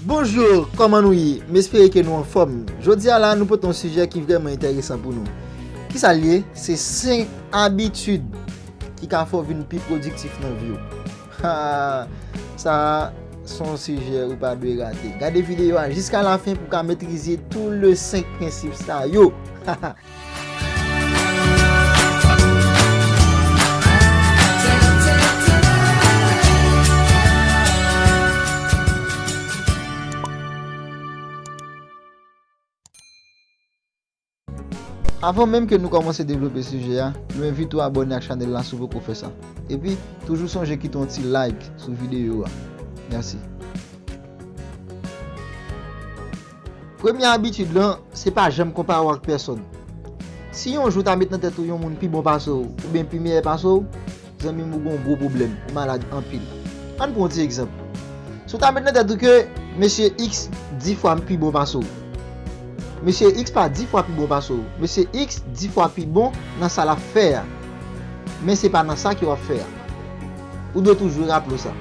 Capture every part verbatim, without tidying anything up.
Bonjou, kòman nou ye? M espere ke nou anfòm. Jodi a la, nou pote yon sijè ki vrèman enteresan pou nou. Kisa l ye? Se senk abitid ki ka fè w vin pi pwodiktif nan vi w. Ha! Sa a se yon sijè ou pa dwe rate. Gade videyo a jiska lafen pou w ka metrize tou le senk prensip sa yo. Avan menm ke nou kòmanse devlope sijè a, nou envite w abòne ak chanèl la si w poko fè sa. Epi, toujou sonje kite yon ti like sou videyo a. Mèsi. Premye abitid lan, se pa janm konpare w ak pèsòn. Si yon jou w ta met nan tèt ou yon moun pi bon pase w, oubyen pi meyè pase w, zanmi m, ou gen yon gwo pwoblèm, ou malad anpil. Ann pran yon ti egzanp. Si w ta met nan tèt ou ke mesye X dis fwa pi bon pase w, mesye X pa dis fwa pi bon pase w, mesye X dis fwa pi bon nan sa l ap fè a. Men se pa nan sa ke w ap fè a. Ou dwe toujou raple w sa.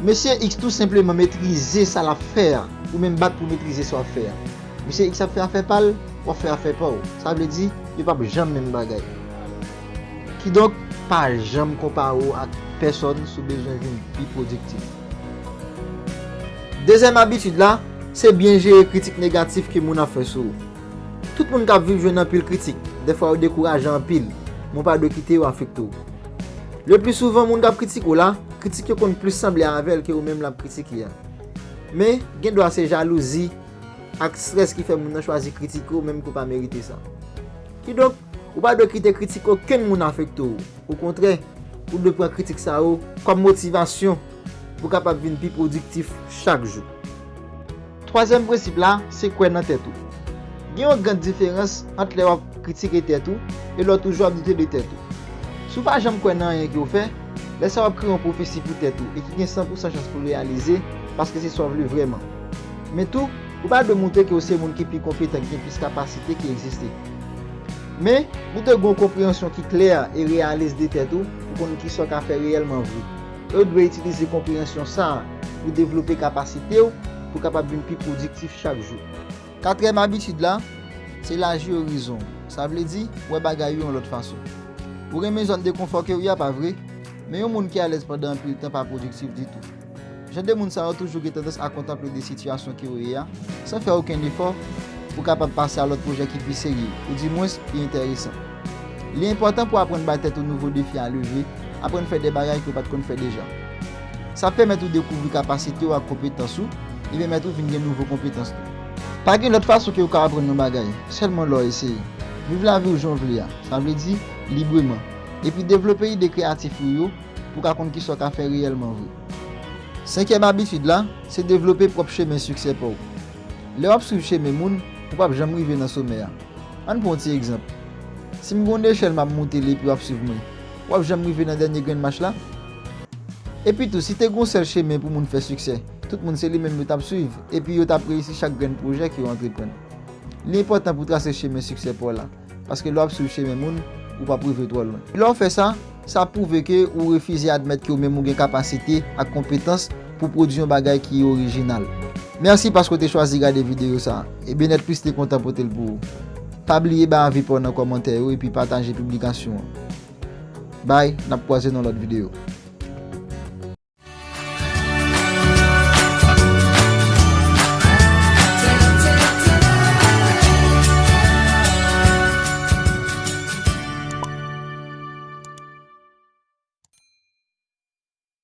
Mesye X tou senpleman metrize sa l ap fè a, ou menm bat pou metrize sa w ap fè a. Mesye X ap fè afè pa l, w ap fè afè pa w. Sa vle di, yo p ap janm menm bagay. Kidonk, pa janm konpare w ak pèsòn si w bezwen vin pi pwodiktif. Dezyèm abitid la, se byen jere kritik negatif ke moun ap fè sou ou. Tout moun k ap viv jwenn anpil kritik. Dèfwa yo dekourajan anpil, men w pa dwe kite yo afekte w. Le pli souvan, moun k ap kritike w la, kritik yo konn plis sanble avè l ke ou menm l ap kritike a. Men, gen dwa se jalouzi ak estrès ki fè moun nan chwazi kritike w menm ke w pa merite sa. Kidonk, ou pa dwe kite kritik okenn moun afekte w. Okontrè, ou dwe pran kritik sa yo kòm motivasyon pou w kapab vin pi pwodiktif chak jou. Twazyèm prensip la, se kwè nan tèt ou. Gen yon grann diferans ant lè w ap kritike tèt ou e lè w toujou ap doute de tèt ou. Si w pa janm kwè nan anyen ke w fè, lè sa a w ap kreye yon pwofesi pou tèt ou e ki gen san pousan chans pou l reyalize, paske se sa w vle vrèman. Men tou, ou pa dwe moutre ke w se moun ki pi konpetan, ki gen plis kapasite ki egziste. Men, ou dwe gen yon konpreyansyon ki klè e reyalis de tèt ou pou konn kisa w ka fè reyèlman vre. E w dwe itilize konpreyansyon sa a pou devlope kapasite w pou w kapab vin pi pwodiktif chak jou. Katriyèm abitid la, se laji orizon w. Sa vle di, wè bagay yo yon lòt fason. Ou renmen zòn de konfò ke w ye a, pa vre? Men yon moun ki alèz pandan anpil tan pa pwodiktif ditou. Jan de moun sa yo toujou gen tandans a kontanple de sitiyasyon ke w ye a, san fè okenn efò pou w kapab pase a lòt pwojè ki pi serye, oudimwens pi enteresan. Li enpòtan pou w aprann bay tèt ou nouvo defi a leve, aprann fè de bagay ke w pa t konn fè deja. Sa ap pèmèt ou dekouvri kapasite w ak konpetans ou, e pèmèt ou vin gen nouvo konpetans tou. Pa gen lòt fason ke w ka aprann yon bagay, sèlman lè w eseye. Viv lavi w jan w vle a, sa vle di, libreman, epi devlope ide kreyatif ou yo pou w ka konn kisa w ka fè reyèlman vre. Senkyèm abitid la, se devlope pwòp chemen siksè pa w. Lè w ap swiv chemen moun, ou p ap janm rive nan somè a. Ann pran yon ti egzanp. Si m gen yon nechèl m ap moute l epi w ap swiv mwen, w ap janm rive nan dènye grenn mach la? Epitou, si te gen yon sèl chemen pou moun fè siksè, tout moun se li menm yo t ap swiv, epi yo t ap reyisi chak grenn pwojè ke yo antreprann. Li enpòtan pou w trase chemen siksè pa w la, paske lè w ap swiv chemen moun, ou p ap rive twò lwen. Lè w fè sa, sa ap pwouve ke ou refize admèt ke ou menm ou gen kapasite ak konpetans pou pwodui yon bagay ki orijinal. Mèsi paske w te chwazi gade videyo sa a, e Bennett Plus te kontan pote l pou ou. Pa bliye bay avi pa w nan kòmantè yo epi pataje piblikasyon an. Bay, n ap kwaze nan lòt videyo.